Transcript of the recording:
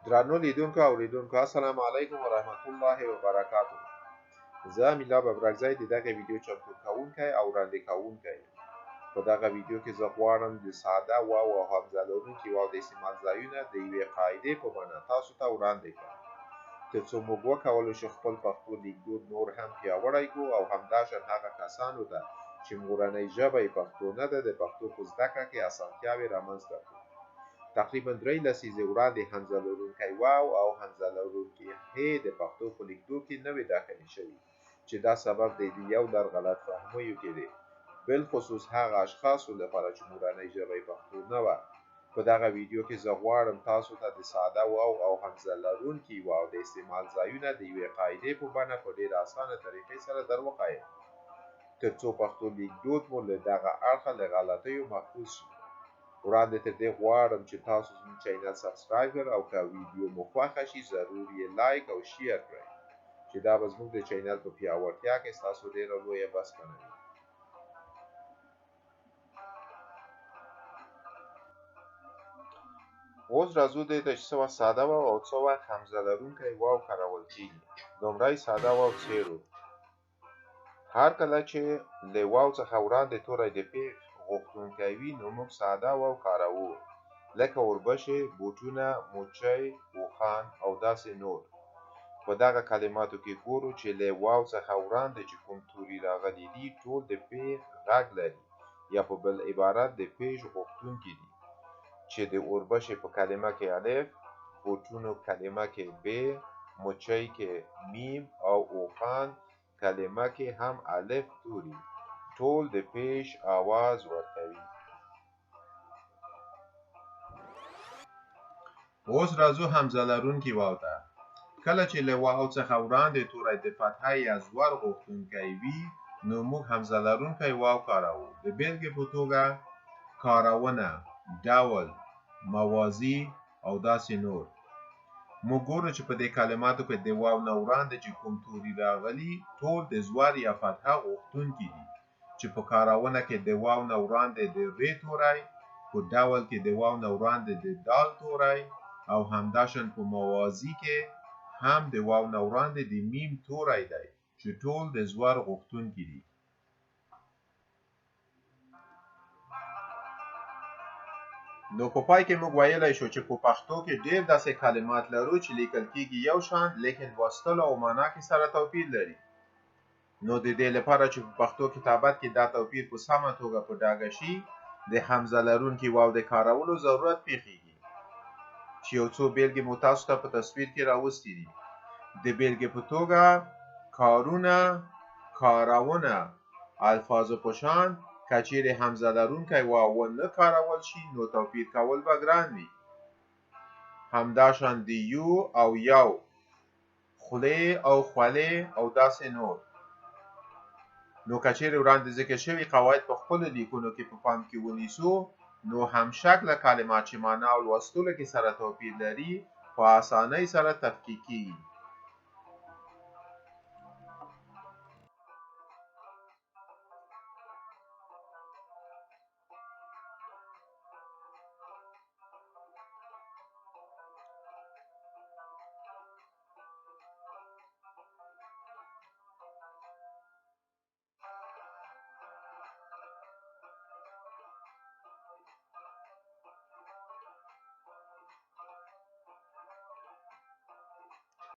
درنو لیدونکو او اوریدونکو، السلام علیکم ورحمت الله وبرکاته. زه میلا ببرکزی د دغه ویډیو چمتو کوونکی او وړاندې کوونکی یم. په دغه ویډیو کې زه غواړم د ساده واو او همزه لرونکي واو د استعمال ځایونه د یوې قاعدې په بڼه تاسو ته وړاندې کړم، ترڅو موږ وکولای شو خپل پښتو لیکدود نور هم پیاوړی کړو او همداشان هغه کسانو ته چې مورنۍ ژبه یې پښتو نه ده، د پښتو په زده کړه کې اسانتیاوې رامنځته کړو. تقریبا درې لسیزې وړاندې همزه لرونکی واو او همزه لرونکی هې د پښتو په لیکدود کې نه وې داخلې شوي، چې دا سبب د یو لړ غلط فهمیو کېدې، بالخصوص هغه اشخاصو لپاره چې مورنۍ ژبه یې پښتو نه وه. په دغه ویډیو کې زه غواړم تاسو ته د ساده واو او همزه لرونکي واو د استعمال ځایونه د یوې قاعدې په بڼه په ډېره اسانه طریقې سره در وښایم، ترڅو پښتو لیکدود مو له دغه اړخه له غلطیو محفوظ شي. وړاندې تر دې غواړم چې تاسو زموږ چینل سبسکرایب کړئ او که ویډیو مو خوښه شي، ضرور یې لایک او شیر کړئ، چې دا به زموږ د چینل په پیاوړتیا کې ستاسو ډېره لویه بسپنه وي. اوس راځو دې ته چې څه وخت ساده واو او څه وخت همزه لرونکی واو کارول کیږي. لومړی ساده واو څېړو. هر کله چې له واو څخه وړاندې توری د پېښ غوښتونکی وي، نو موږ ساده واو کاروو، لکه اوربشې، بوټونه، موچۍ، اوښان او داسې نور. په دغه کلماتو کې ګورو چې له واو څخه وړاندې چې کوم توري راغلي دي، ټول د پېښ غږ لري، یا په بل عبارت د پېش غوښتونکي دي، چې د اوربشې په کلمه کې الف، بوټونو کلمه کې ب، مچۍ کې میم او اوښان کلمه کې هم الف توري ټول د پېش آواز ورکوي. اوس راځو همزه لرونکي واو ته. کله چې له واو څخه وړاندې توری د فتحه یا زور غوښتونکی وي، نو موږ همزه لرونکی واو کاروو. د بېلګې په توګه کارونه، ډول، موازي او داسې نور. موږ ګورو چې په دې کلماتو کې د واو نه وړاندې چې کوم توري راغلي، ټول د زور یا فتحه غوښتونکي دي، چې په کارونه کې د واو نه وړاندې د ر توری، په ډول کې د واو نه وړاندې د دال توری او همداشان په موازي کې هم د واو نه وړاندې د میم توری دی، چې ټول د زور غوښتونکي دي. نو په پای کې موږ ویلی شو چې په پښتو کې ډېر داسې کلمات لرو چې لیکل کېږي یو شان، لیکن لوستلو او معنا کې سره توپیر لري. نو د دې لپاره چې په پښتو کتابت کې دا توپیر په سمه توګه په ډاګه شي، د همزه لرونکي واو د کارولو ضرورت پېښېږي، چې یو څو بېلګې مو تاسو ته په تصویر کې راوستي دي. د بېلګې په توګه کارونه، کارونه الفاظو په شان که چیرې همزه لرونکی واو ونه کارول شي، نو توپیر کول به ګران وي. همداشان د یو او یو، خولې او خولې او داسې نور. نو که چیرې وړاندې ذکر شوي قواعد په خپلو لیکونو کې په پام کې ونیسو، نو همشکله کلمات چې معنا او لوستلو کې سره توپیر لري، په اسانۍ سره تفکیک کیږي.